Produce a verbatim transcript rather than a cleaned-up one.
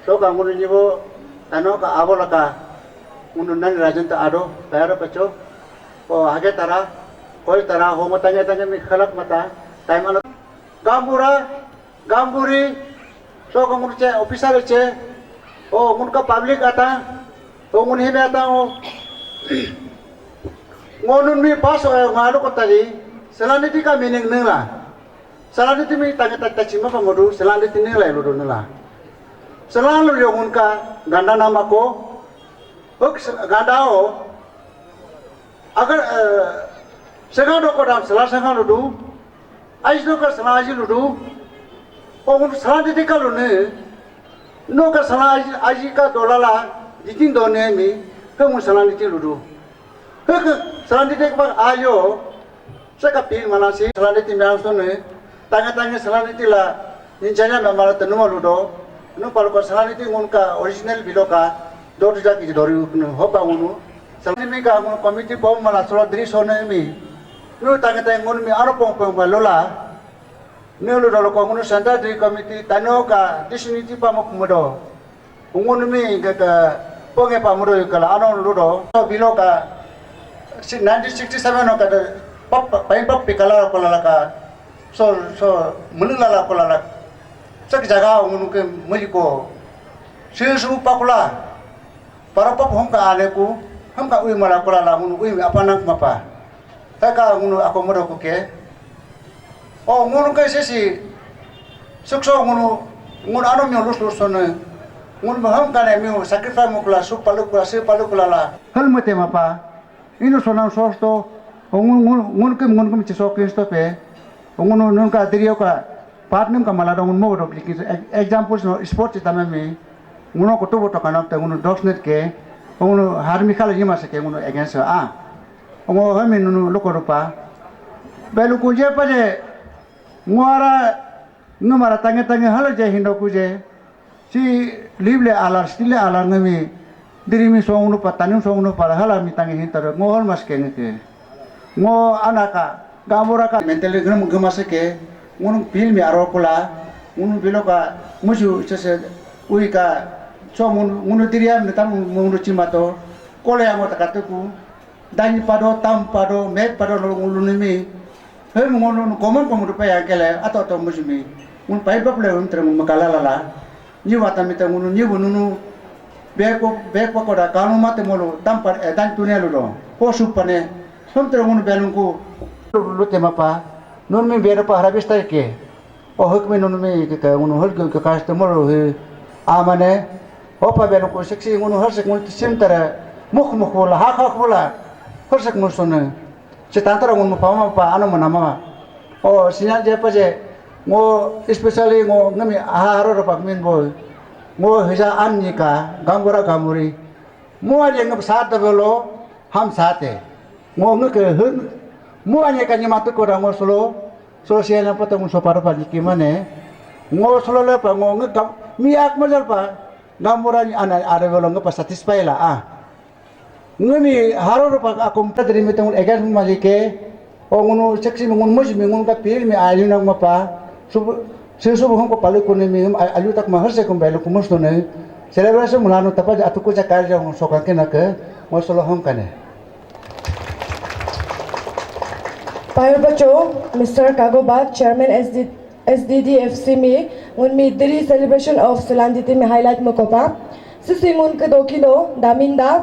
Soka ngunu nyibo tano ka abo laka ngunu nani rajanta ado tayara pacho. O hage tara, koi tara, homo tange tange mi khalak mata, time ano. Gambura, gamburi, soka ngunu che officer che, o ngunu ka public ata, o ngunu hime ata o. Ngonun mi paso e ngalo ko tali, salaniti ka meaning nila. Salaniti mi tange ta tachima pa modu, salaniti nila iludu nila. Salan lu yongun ka ganda nama ko, ok ganda o, agar eh, sega do ko dam salan sega ludu, aji do ka salan aji ludu, o ngun salaniti ka lune, no ka salan aji, aji ka dolala, ditin do ne mi, ke ngun salaniti ludu. Ke salaniti ka ayo, seka pil malasi, salaniti mi ang sone, tange tange salaniti la, ninjanya memang tenuma ludo, nu paluko salaniti ngun ka original biloka, dodu jaki dori uknu, hopa ngunu. Salaniti mi ka ngunu committee pom mala solo dri sone mi. Nu tange tange ngun mi aro pong pong ba lola. Nu ludo loko ngunu center dri committee tano ka disunity pa mok mudo. Ngunu mi ka ka ponge pa mudo kala ano ludo. Biloka si nineteen sixty-seven no ka de pap pain pap pikala ko lala ka. So so menulala ko lala. Sak jaga ngunu ke mujiko. Sisu pakula. Para pap hom ka ale ku, hom ka ui mala kula la ngunu ui apa nang mapa. Heka ngunu ako modo ku ke. O ngunu ke sisi sukso ngunu ngunu ano mi lus lus sone. Ngunu hom ka ne mi sacrifice mo kula su palu kula su palu kula la. Hal mate mapa. Inu sonang sosto, o ngun ngun ngun kim ngun kim chiso Kristo pe, o ngun nun ka diri ka part nim ka mala dong mo do klik example no sport chi tamai mi, ngun ko tubo to kanam te ngun dogs net ke, o ngun harmi khala yima se ke ngun against a, o ngun hami nunu loko rupa, belu kunje pa je, nguara numara tange tange hala je hindo kuje, si lible alar stile alar ngami diri mi songnu pa tanim songnu pa hala mi tangi hintar ngo hol mas ke ngke. Ngo anaka gamora ka mentally grum guma se ke ngun pil mi aro kula ngun bilo ka muju sese ui ka so ngun ngun diri am tam ngun chimato kole amo takatuku dani pado tam pado met pado lo ngun lunimi. Hei ngun ngun koman komu rupa yang kele ato ato muju mi ngun pai bap le ngun terem makala lala. Nyiwa tamita ngunu nyibu nunu beko beko koda kanu mate molo tampar e dan tunelu do. Ko supane. Sontre ngunu belungku lute mapa nun mi bero pa harabista ke. O huk mi nun mi ke ngunu hul ke kaste molo he amane. Opa belungku seksi ngunu hal sek ngunu tisim tara muk muk bola hak hak bola hal sek ngunu sone. Setantara ngunu pama pa ano manama. O sinyal je pa je ngo especially ngo ngami aharo ropak min boy. Ngo hija an nika gambura gamuri. Mo aje ngam sat da belo ham sate. Ngo ngke hun. Mo aje ka nyimatu ko da ngo solo. Solo siya na pata ngo soparo pa jiki mane. Ngo solo le pa ngo ngke mi ak mo jal pa. Gambura ni ana are belo ngapa satisfy la ah. Ngami haro rupa akum tadri mi tengul egan majike. O ngunu seksi mi ngun muj mi ngun ka pil mi ayu nak mapa. Sub sub hum ko palu kune mi hum ayu tak mahar se kum belu kumus tune. Celebration mulanu tapa atuku jakar ja ngun sokan ke nak. Mo solo hum kane. Payo bacho, Mister Kagoba, Chairman S D, S D D F C mi, ngun mi diri celebration of Selanditi mi highlight mukopa. Sisi ngun kedo kido, daminda.